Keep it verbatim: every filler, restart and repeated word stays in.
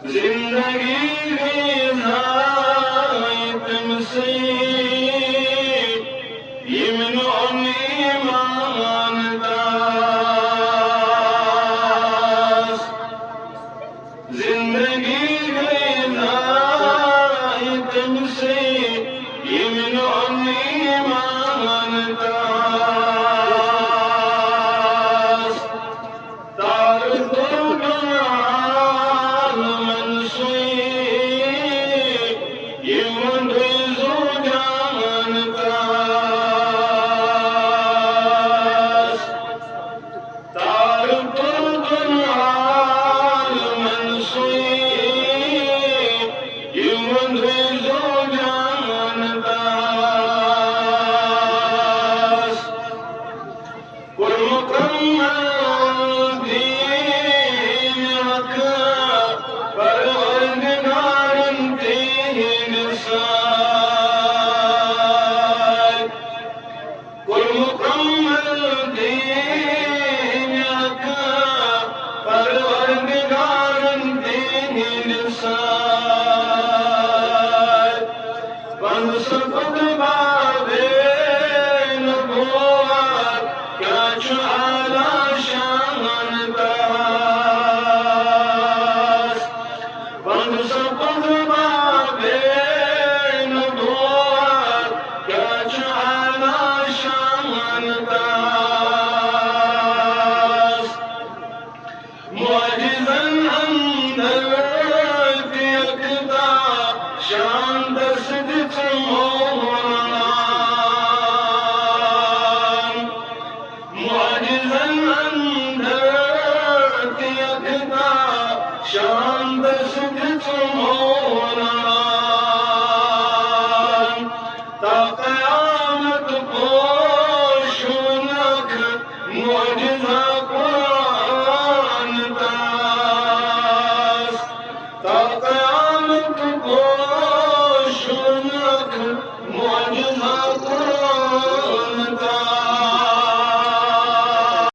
زندگی گئی ضائع تٔمۍ سٕے، ییٚمۍ نہٕ اوٚن ایمان تاس۔ زندگی گئی ضائع تٔمۍ سٕے، ییٚمۍ نہٕ اوٚن ایمان تاس۔ تارٕ تُلُن عالمن سُے، یہِ ووٚن زُو جان تاس۔ تارٕ تُلُن عالمن سُے، یہِ ووٚن زُو جان تاس۔ کوٚر مُکمل دیٖن حق پروردگارن تِہنٛدِ سۭتۍ۔ کوٚر مُکمل دیٖن حق پروردگارن تِہنٛدِ سۭتۍ۔ پنُن خطبہ بے نبوت کیٛاہ چھُ اعلیٰ شانن تاس۔ پنُن خطبہ بے نبوت کیٛاہ چھُ اعلیٰ شانن تاس۔ معجزن اندر تہِ یکتا شان دس دِژ موہنان۔ معجزن اندر تہِ یکتا شان دس دِژ موہنان۔ تا قیامت پو